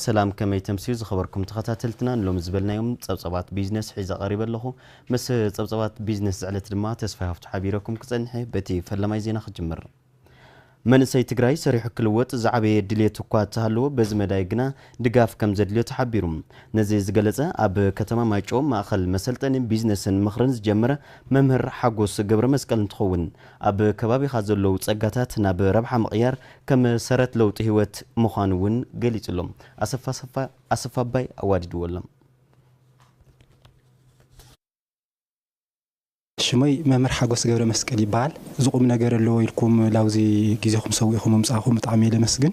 ሰላም፣ ከመይ ተምስዩ ዝኸበርኩም ተኸታተልትና? ንሎሚ ዝበልናዮም ጸብጸባት ቢዝነስ ሒዘ ቀሪበ ኣለኹ። ምስ ጸብጸባት ቢዝነስ ዝዕለት ድማ ተስፋይ ሃፍቱ ሓቢረኩም ክጸንሕ እየ። በቲ ፈለማይ ዜና ክጅምር። መንእሰይ ትግራይ ሰሪሑ ክልወጥ ዝዓበየ ድልየት እኳ እንተሃለዎ፣ በዚ መዳይ ግና ድጋፍ ከም ዘድልዮ ተሓቢሩ። ነዚ ዝገለጸ ኣብ ከተማ ማይጨው ማእኸል መሰልጠኒ ቢዝነስን ምኽርን ዝጀመረ መምህር ሓጎስ ገብረ መስቀል እንትኸውን፣ ኣብ ከባቢኻ ዘለዉ ጸጋታት ናብ ረብሓ ምቕያር ከም ሰረት ለውጢ ህይወት ምዃኑ እውን ገሊጹ ኣሎ። ኣሰፋ ኣሰፋ፣ ኣሰፋ ኣባይ ኣዋዲድዎ ኣሎ። ሽመይ መምህር ሓጎስ ገብረ መስቀል ይበሃል። እዚ ቁም ነገር ኣለዎ ኢልኩም ላብዚ ግዜኹም ሰዊእኹም ምምጻእኹም ብጣዕሚ እየ ለመስግን።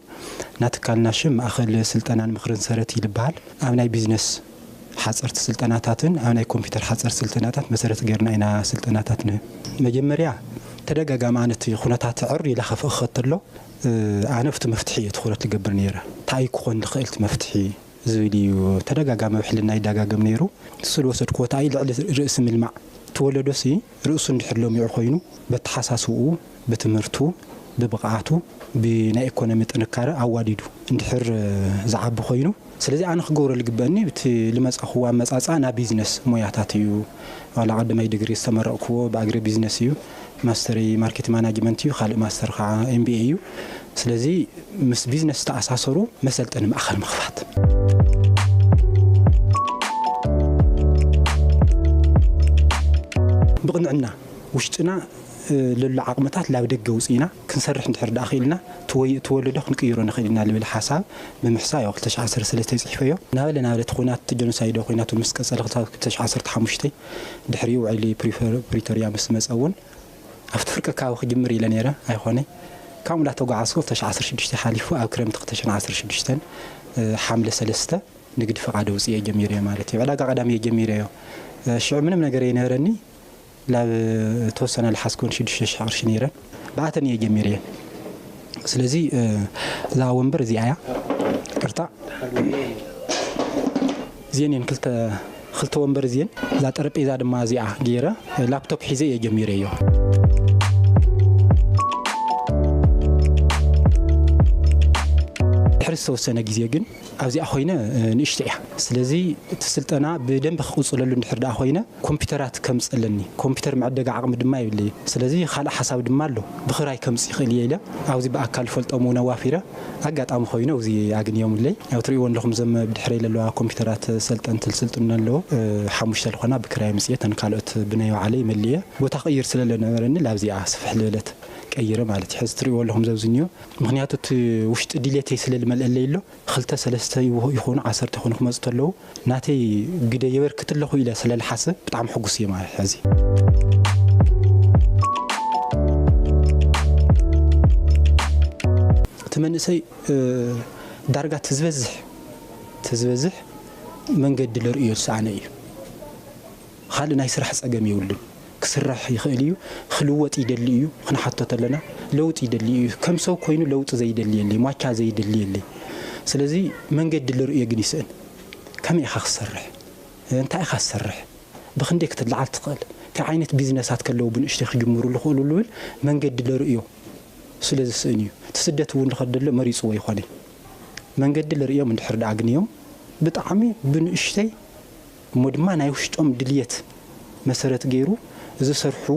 ናትካልና ሽም ማእኸል ስልጠናን ምኽርን ሰረት ይልበሃል። ኣብ ናይ ቢዝነስ ሓፀርቲ ስልጠናታትን ኣብ ናይ ኮምፒውተር ሓፀርቲ ስልጠናታት መሰረት ገይርና ኢና ስልጠናታት ንህብ። መጀመርያ ተደጋጋሚ ኣነ እቲ ኩነታት ዕር ኢላ ከፍእ ክኸተሎ፣ እ፣ ኣነ ኣብቲ መፍትሒ እየ ትኹረት ልገብር ነይረ። እንታይ ክኾን ልኽእል እቲ መፍትሒ ዝብል እዩ ተደጋጋሚ ኣብ ሕልና ይደጋገም ነይሩ። ንሱ ዝወሰድክዎ እንታይ እዩ? ልዕሊ ርእሲ ምልማዕ። እቲ ወለዶሲ ርእሱ እንድሕር ለሚዑ ኮይኑ፣ በተሓሳስብኡ፣ ብትምህርቱ፣ ብብቕዓቱ፣ ብናይ ኢኮኖሚ ጥንካረ ኣዋዲዱ እንድሕር ዝዓቢ ኮይኑ፣ ስለዚ ኣነ ክገብሮ ዝግበአኒ፣ እቲ ልመጻኹዎ ኣመጻጽኣ ናብ ቢዝነስ ሞያታት እዩ። ዋላ ቀዳማይ ዲግሪ ዝተመረቕኩዎ ብኣግሪ ቢዝነስ እዩ። ማስተረይ ማርኬት ማናጅመንት እዩ፣ ካልእ ማስተር ከዓ ኤም ቢ ኤ እዩ። ስለዚ ምስ ቢዝነስ ዝተኣሳሰሩ መሰልጠኒ ማእኸል ምኽፋት። ብቕንዕና ውሽጥና፣ እ፣ ለሎ ዓቕምታት ላብ ደገ ውፅኢና ክንሰርሕ እንድሕር ደኣ ክኢልና፣ እቲ ወይ-፣ እቲ ወለዶ ክንቅይሮ ንኽእል ኢና ልብል ሓሳብ ብምሕሳብ፣ ያው፣ ክልተ ሽሕ ዓሰርተ ሰለስተ ይፅሒፈዮ። ናበለ ናበለ እቲ ኹናት፣ እቲ ጀኖሳይድ ኩናት ምስ ቀፀለ፣ ክሳብ ክልተ ሽሕ ዓሰርተ ሓሙሽተ ድሕሪኡ ውዕሊ ፕሪፈ-፣ ፕሪቶርያ ምስ መፀ እውን ኣብቲ ፍርቂ ከባቢ ክጅምር ኢለ ነይረ፣ ኣይኾነይ። ካብኡ እንዳተጓዓዝኩ ክልተ ሽሕ ዓሰርተ ሽዱሽተ ሓሊፉ፣ ኣብ ክረምቲ ክልተ ሽሕ ዓሰርተ ሽዱሽተ፣ እ፣ ሓምለ ሰለስተ ንግዲ ፍቓድ ኣውፅኤ ጀሚረዮ ማለት እዩ። ዕዳጋ ቀዳም እየ ጀሚረዮ። እ፣ ሽዑ ምንም ነገር ኣይነበረኒ። ላብ ተወሰነ ልሓስኩን ሽዱሽተ ሽሕ ቅርሺ ነይረን። ብኣተን እየ ጀሚረየን። ስለዚ፣ እ፣ እዛ ወንበር እዚኣ እያ። ቅርታ። እዚአን እየን ክልተ፣ ክልተ ወንበር እዚአን። እዛ ጠረጴዛ ድማ እዚኣ ገይረ፣ ላፕቶፕ ሒዘ እየ ጀሚረዮ። ድሕሪ ዝተወሰነ ግዜ ግን ኣብዚኣ ኮይነ፣ እ፣ ንእሽቶ እያ። ስለዚ እቲ ስልጠና ብደንቢ ክቕጽለሉ እንድሕር ደኣ ኮይነ፣ ኮምፒውተራት ከምጽእ ኣለኒ። ኮምፒውተር መዕደጊ ዓቕሚ ድማ የብለይን። ስለዚ ካልእ ሓሳብ ድማ ኣሎ። ብኽራይ ከምጽእ ይኽእል እየ ኢለ፣ ኣብዚ ብኣካል ፈልጦም እውን ኣዋፊረ፣ ኣጋጣሚ ኮይኑ ኣብዚ ኣግንዮምለይ። ያው ትርእይዎ ኣለኹም፣ ዘም ብድሕረይ ዘለዋ ኮምፒውተራት ሰልጠንቲ ዝስልጥኑ ኣለዉ። እ፣ ሓሙሽተ ዝኾና ብክራይ ኣምጽኤ፣ እተን ካልኦት ብናይ ባዕለይ መሊኤ። ቦታ ክቕይር ስለ ዝነበረኒ፣ ላብዚኣ ስፍሕ ዝበለት ቀይረ ማለት እዩ። ሕዚ ትርእይዎ ኣለኹም፣ ዘብዚ እኒኦ። ምኽንያቱ እቲ ውሽጢ ድሌተይ ስለ ዝመልአለይ ኣሎ። ክልተ ሰለስተ ይው-፣ ይኾኑ፣ ዓሰርተ ይኾኑ ክመጹ ተለዉ፣ ናተይ ግደ የበርክት ኣለኹ ኢለ ስለ ዝሓስብ ብጣዕሚ ሕጉስ እየ ማለት ሕዚ። እቲ መንእሰይ፣ እ፣ ዳርጋ እቲ ዝበዝሕ፣ እቲ ዝበዝሕ መንገዲ ለርእዮ ዝሰኣነ እዩ። ካልእ ናይ ስራሕ ጸገም የብሉን። ክስራሕ ይኽእል እዩ፣ ክልወጥ ይደሊ እዩ፣ ክንሓቶ ተለና ለውጢ ይደሊ እዩ። ከም ሰብ ኮይኑ ለውጢ ዘይደሊ የለይ፣ ሟቻ ዘይደሊ የለይ። ስለዚ መንገዲ ለርእዮ ግን ይስእን። ከመይ ኢኻ ክትሰርሕ? እንታይ ኢኻ ትሰርሕ? ብኽንደይ ክትለዓል ትኽእል? እንታይ ዓይነት ቢዝነሳት ከለዉ ብንእሽተይ ክጅምሩ ዝኽእሉ ልብል መንገዲ ለርእዮ ስለ ዝስእን እዩ። እቲ ስደት እውን ዝኸድ ዘሎ መሪጽዎ ይኾነ። መንገዲ ለርእዮም እንድሕር ደኣ ኣግንዮም ብጣዕሚ ብንእሽተይ እሞ ድማ ናይ ውሽጦም ድልየት መሰረት ገይሩ ዝሰርሑ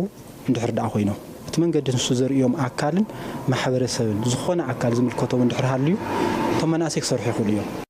እንድሕር ደኣ ኮይኖም፣ እቲ መንገዲ ንሱ ዘርእዮም ኣካልን ማሕበረሰብን ዝኾነ ኣካል ዝምልከቶም እንድሕር ሃልዩ፣ እቶም መናእሰይ ክሰርሑ ይኽእሉ እዮም።